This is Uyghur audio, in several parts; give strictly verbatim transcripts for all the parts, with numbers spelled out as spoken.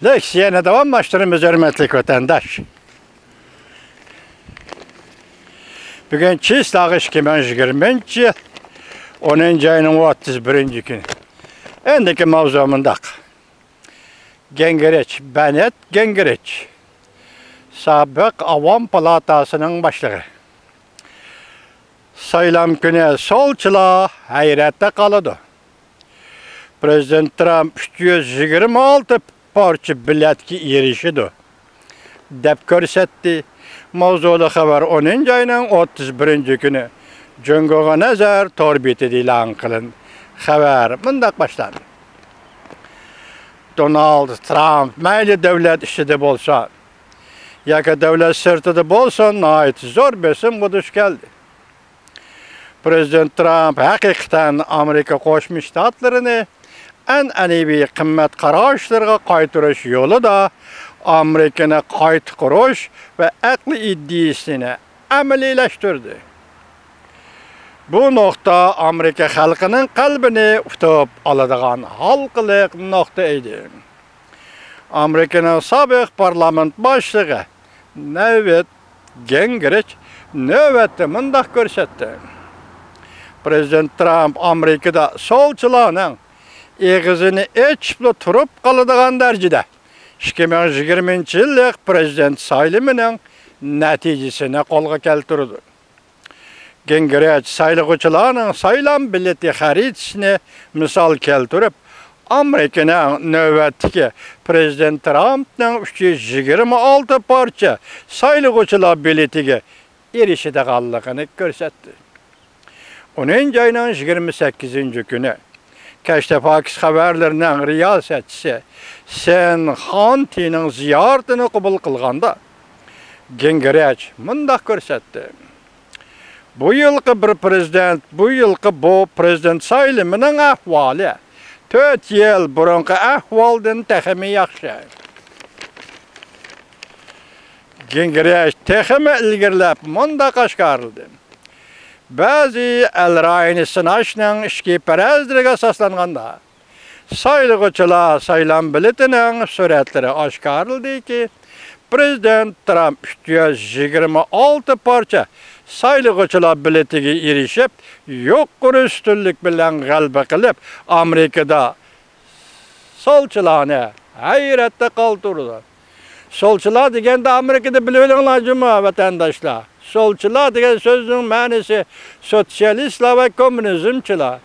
لېكسىيەنى داۋاملاشتۇرىمىز، ھۆرمەتلىك ۋەتەنداش. بۈگۈن چىسلاغا ئىككى مىڭ يىگىرمىنچى يىل، ئونىنچى ئاينىڭ ئوتتۇز بىرىنچى كۈنى. ئەندىكى ماۋزۇ مۇنداق. گىنگرىچ، بەننېت گىنگرىچ، سابىق ئاۋام پالاتاسىنىڭ باشلىقى. سايلام كۈنى سولچىلار ھەيرەتتە قالىدۇ. پىرېزىدېنت ترامپ ئۈچ يۈز يىگىرمە ئالتە پارچە بېلەتكە ئېرىشىدۇ، دەپ كۆرسەتتى. ماۋزۇلۇق خەۋەر ئونىنچى ئاينىڭ ئوتتۇز بىرىنچى كۈنى جۇڭگوغا نەزەر تور بېتىدە ئېلان قىلىندى. خەۋەر مۇنداق باشلاندى. دونالد ترامپ مەيلى دۆلەت ئىچىدە بولسا ياكى دۆلەت سىرتىدا بولسۇن، ناھايىتى زور بېسىمغا دۇچ كەلدى. پىرېزىدېنت ترامپ ھەقىقەتەن ئامېرىكا قوشما شتاتلىرىنى ئەنئەنىۋى قىممەت قاراشلىرىغا قايتۇرۇش يولىدا ئامېرىكىنى قايتا قۇرۇش ۋە ئەقلىي ئىدىيىسىنى ئەمەلىيلەشتۈردى. بۇ نۇقتا ئامېرىكا خەلقىنىڭ قەلبىنى ئۇتۇپ ئالىدىغان ھالقىلىق نۇقتا ئىدى. ئامېرىكىنىڭ سابىق پارلامېنت باشلىقى نيۇت گىنگرىچ نۆۋەتتە مۇنداق كۆرسەتتى. پىرېزىدېنت ترامپ ئامېرىكىدا سولچىلارنىڭ ئېغىزىنى ئېچىپلا تۇرۇپ قالىدىغان دەرىجىدە ئىككى مىڭ يىگىرمىنچى يىللىق پىرېزىدېنت سايلىمىنىڭ نەتىجىسىنى قولغا كەلتۈرىدۇ. گىنگرىچ سايلىغۇچىلارنىڭ سايلام بېلىتى خەرىتىسىنى مىسال كەلتۈرۈپ، ئامېرىكىنىڭ نۆۋەتتىكى پىرېزىدېنت ترامپنىڭ ئۈچ يۈز يىگىرمە ئالتە پارچە سايلىغۇچىلار بېلىتىگە ئېرىشىدىغانلىقىنى كۆرسەتتى. ئونىنچى ئاينىڭ يىگىرمە سەككىزىنچى كۈنى كەچتە فاكس خەۋەرلىرىنىڭ رىياسەتچىسى سېن خانتىنىڭ زىيارىتىنى قوبۇل قىلغاندا، گىنگرىچ مۇنداق كۆرسەتتى. بۇ يىلقى بىر پىرېزىدېنت، بۇ يىلقى بۇ پىرېزىدېنت سايلىمىنىڭ ئەھۋالى تۆت يىل بۇرۇنقى ئەھۋالدىن تېخىمۇ ياخشى. گىنگرىچ تېخىمۇ ئىلگىرىلەپ مۇنداق ئاشكارىلىدى. بەزى ئەل رايىنى سىناشنىڭ ئىچكى پەرەزلىرىگە ئاساسلانغاندا، سايلىغۇچىلار سايلام بېلىتىنىڭ سۈرەتلىرى ئاشكارىلىدىكى، پىرېزىدېنت ترامپ ئۈچ يۈز يىگىرمە ئالتە پارچە سايلىغۇچىلار بېلىتىگە ئېرىشىپ، يۇقىرى ئۈستۈنلۈك بىلەن غەلىبە قىلىپ، ئامېرىكىدا سولچىلارنى ھەيرەتتە قالدۇرىدۇ. سولچىلار دېگەندە ئامېرىكىدا بىلىۋېلىڭلار جۇمۇ، ۋەتەنداشلار. سولچىلار دېگەن سۆزنىڭ مەنىسى سوتسىيالىستلار ۋە كوممۇنىزمچىلار.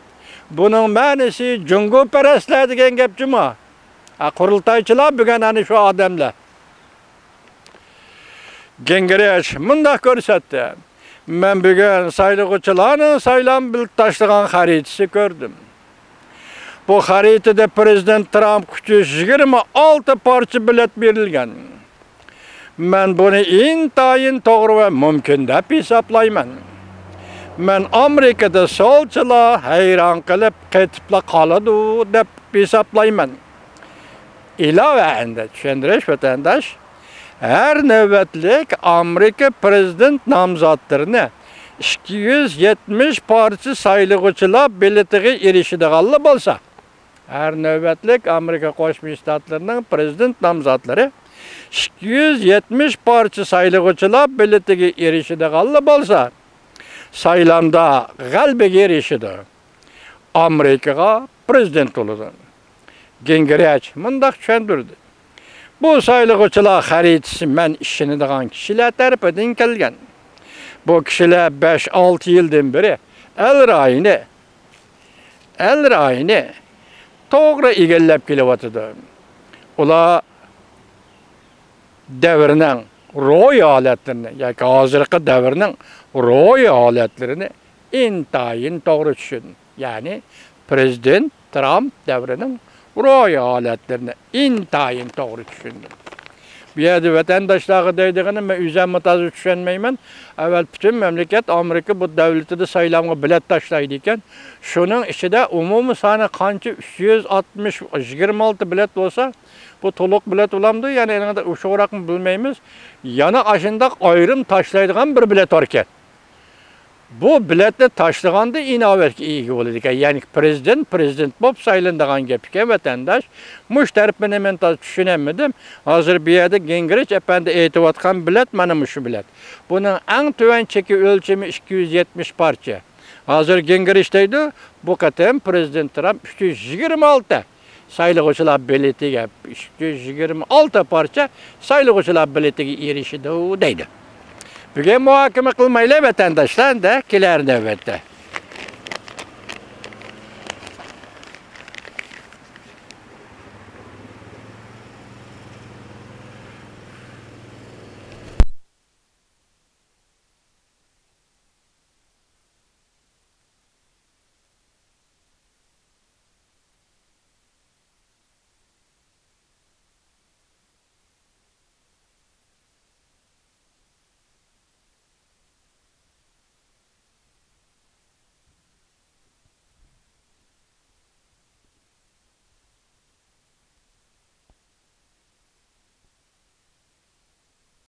بۇنىڭ مەنىسى جۇڭگوپەرەسلەر دېگەن گەپ جۇمۇ. ھە، قۇرۇلتايچىلار بۈگۈن ئەنە شۇ ئادەملەر. گىنگرىچ مۇنداق كۆرسەتتى. مەن بۈگۈن سايلىغۇچىلارنىڭ سايلام بېلىت تاشلىغان خەرىتىسى كۆردۈم. بۇ خەرىتىدە پىرېزىدېنت ترامپقا ئۈچ يۈز يىگىرمە ئالتە پارچە بېلەت بېرىلگەن. مەن بۇنى ئىنتايىن توغرا ۋە مۇمكىن دەپ ھېسابلايمەن. مەن ئامېرىكىدا سولچىلار ھەيران قېلىپ قېتىپلا قالىدۇ دەپ ھېسابلايمەن. ئىلاۋە ئەندى چۈشەندۈرۈش ۋەتەنداش. ھەر نۆۋەتلىك ئامېرىكا پىرېزىدېنت نامزاتلىرىنى ئىككى يۈز يەتمىش پارچە سايلىغۇچىلار بېلىتىغا ئېرىشىدىغانلا بولسا، ھەر نۆۋەتلىك ئامېرىكا قوشما شتاتلىرىنىڭ پىرېزىدېنت نامزاتلىرى ئىككى يۈز يەتمىش پارچە سايلىغۇچىلار بېلىتىگە ئېرىشىدىغانلا بولسا، سايلامدا غەلىبىگە ئېرىشىدۇ. ئامېرىكىغا پىرېزىدېنت بولىدۇ. گىنگرىچ مۇنداق چۈشەندۈردى. بۇ سايلىغۇچىلار خەرىتىسى مەن ئىشىنىدىغان كىشىلەر تەرىپىدىن كەلگەن. بۇ كىشىلەر بەش-ئالتە يىلدىن بېرى ئەل رايىنى، ئەل رايىنى توغرا ئىگىلەپ كېلىۋاتىدۇ. ئۇلار دەۋرنىڭ روھىي ھالەتلىرىنى ياكى ھازىرقى دەۋرنىڭ روھىي ھالەتلىرىنى ئىنتايىن توغرا چۈشىنىدۇ. يەنى پىرېزىدېنت ترامپ دەۋرىنىڭ روھىي ھالەتلىرىنى ئىنتايىن توغرا چۈشىنىدۇ. بۇ يەردە ۋەتەنداشلارغا دەيدىغىنىم، مەن ئۆزۈممۇ تازا چۈشەنمەيمەن. ئەۋەل پۈتۈن مەملىكەت ئامېرىكا بۇ دۆلىتىدە سايلامغا بېلەت تاشلايدىكەن. شۇنىڭ ئىچىدە ئومۇمىي سانى قانچە؟ ئۈچ يۈز ئاتمىش، يىگىرمە ئالتە بېلەت بولسا، بۇ تولۇق بېلەت بولامدۇ؟ يەنى ئېنىڭدا ئوخشىغۇراقمۇ بىلمەيمىز. يەنە ئاشۇنداق ئايرىم تاشلايدىغان بىر بېلەت باركەن. بۇ بېلەتنى تاشلىغاندا ئىناۋەتكە ئىگە بولىدىكەن. يەنى پرېزىدېنت، پرېزىدېنت بولۇپ سايلىنىدىغان گەپكەن، ۋەتەنداش. مۇشۇ تەرىپىنى مەن تازا چۈشىنەلمىدىم. ھازىر بۇ يەردە گىنگرىچ ئەپەندى ئېيتىۋاتقان بېلەت مانا مۇشۇ بېلەت. بۇنىڭ ئەڭ تۆۋەن چېكى ئۆلچىمى ئىككى يۈز يەتمىش پارچە. ھازىر گىنگرىچ دەيدۇ، بۇ قېتىم پرېزىدېنت ترامپ ئۈچ يۈز يىگىرمە ئالتە سايلىغۇچىلار بېلىتىگە، ئۈچ يۈز يىگىرمە ئالتە پارچە سايلىغۇچىلار بېلىتىگە ئېرىشىدۇ دەيدۇ. بۈگۈن مۇھاكىمە قىلمايلى ۋەتەنداشلار، ئەمدى كېلەر نۆۋەتتە.